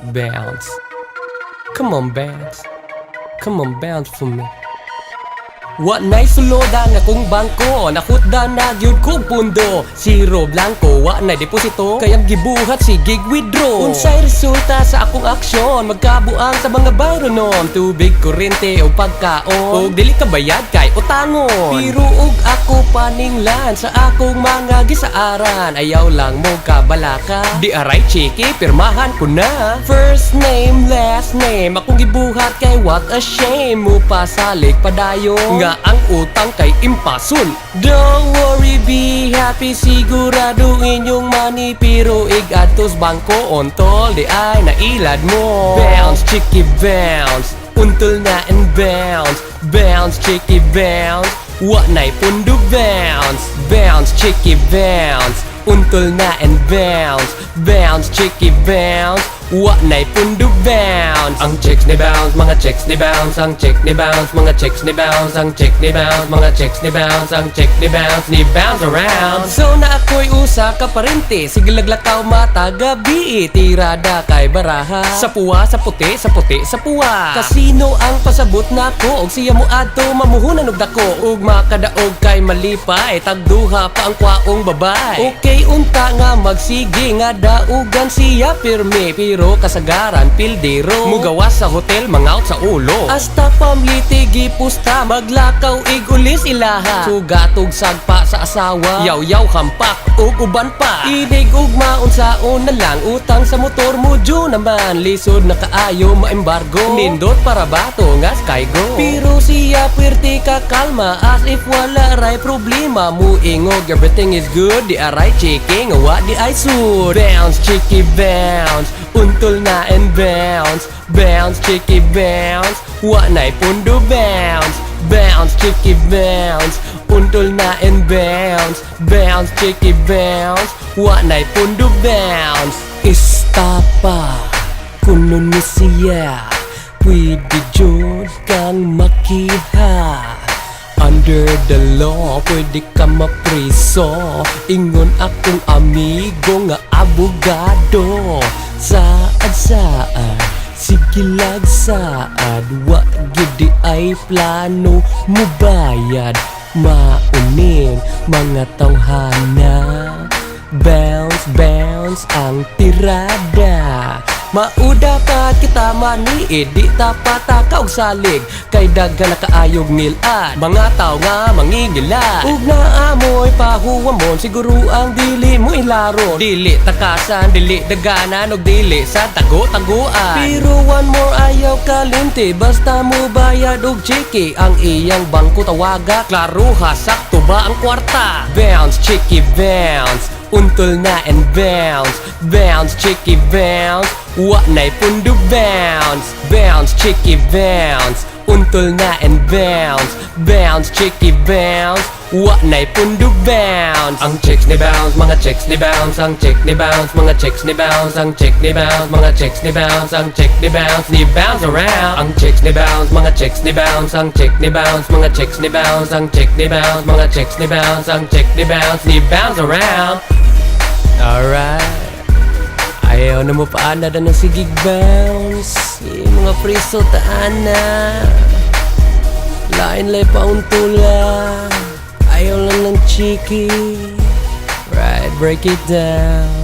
Bounce. Come on, bounce. Come on, bounce for me. Wa na'y sulodan akong bangko. Nahutdan na gyud kog pundo. Zero blanco, wa na'y deposito. Kay ang gibuhat, sigig withdraw. Unsay resulta sa akong aksyon? Magkabuang sa mga bayronon. Tubig, kuryente o pagkaon. Og dili ka bayad kay utangon. Pero og ako paninglan sa akong mga gisaaran, ayaw lang mo kabalaka. Di aray chiki, pirmahan ko na. First name, last name, akong gibuhat kay what a shame. Mupasalig padayon nga ang utang kay impason. Don't worry, be happy. Sigurado inyong money. Pero ig-adtos bangko, ontol di ay nailad mo. Bounce, chicky, bounce. Untol na and bounce. Bounce, chicky, bounce. Wa na'y pundo, bounce. Bounce, chicky, bounce. Untol na and bounce. Bounce, chicky, bounce. Wa na'y pundo, bounce. Ang chicks ni bounce, mga chicks ni bounce. Ang chick ni bounce, mga chicks ni bounce. Ang chick ni bounce, mga chicks ni bounce. Ang chick ni bounce, ni bounce around. So na ako'y usa ka parente. Sige laglakaw mata gabi. Tirada kay baraha. Sa puwa, sa puti, sa puti, sa puwa. Kasino ang pasabot nako. Og siya mo adto mamuhunan og dako. Ug makadaog kay malipay. Tagduha pa ang kwaong babay. Okay unta nga magsige nga daugan siya pirmi. Pero kasagaran pildero. Mugawas sa hotel, mangout sa ulo. Hasta pamliti gipusta. Maglakaw igulis ilaha. Sugatog sagpa sa asawa. Yaw-yaw hampak ug uban pa. Inig ugma unsaon na lang. Utang sa motor mo naman. Lisod na kaayo maembargo. Nindot para bato nga skygo. Pero siya puwerte ka kalma, as if wala ray problema. Muingog everything is good. Di aray chiki nga wa di ay sud. Bounce, chicky, bounce. Untol na and bounce. Bounce, chicky, bounce. Wa na'y pundo, bounce. Bounce, chicky, bounce. Untol na and bounce. Bounce, chicky, bounce. Wa na'y pundo, bounce. Estapa kuno ni siya. Pwede jud kang makiha. Under the law, pwede ka mapriso. Ingon akong amigo nga abogado. Saad saad, sige lag saad. Wa gyud di ay plano mubayad. Maunin mga tawhana. Bounce, bounce ang tirada. Mao dapat kita maniid, di ta pataka og salig. Kay daghan na kaayog ngilad, mga tao nga mangingilad. Ug naamoy pahuwamon, siguro ang dili mo ilaron. Dili takasan, dili daganan, ug dili sa tago-taguan. Pero one more, ayaw kalimti. Basta mo bayad og chiki. Ang iyang bangko tawaga. Klaro ha, sakto ba ang kwarta? Bounce, chicky, bounce. Untol na and bounce. Bounce, chicky, bounce. Wa na'y pundo, bounce. Bounce, chicky, bounce. Untol na and bounce. Bounce, chicky, bounce. Wa na'y pundo, bounce. Ang chicks ni bounce, mga chicks ni bounce. Ang chick ni bounce, mga chicks ni bounce. Ang chick ni bounce, mga chicks ni bounce. Ang chick ni bounce, ni bounce around. Ang chicks ni bounce, mga chicks ni bounce. Ang chick ni bounce, mga chicks ni bounce. Ang chick ni bounce, mga chicks ni bounce. Ang chick ni bounce, ni bounce around. Alright. Ayaw na mo paanad ng sigig bounce. Yung mga priso taan na. Lain lay pauntula. Ayaw lang ng chiki. Right, break it down.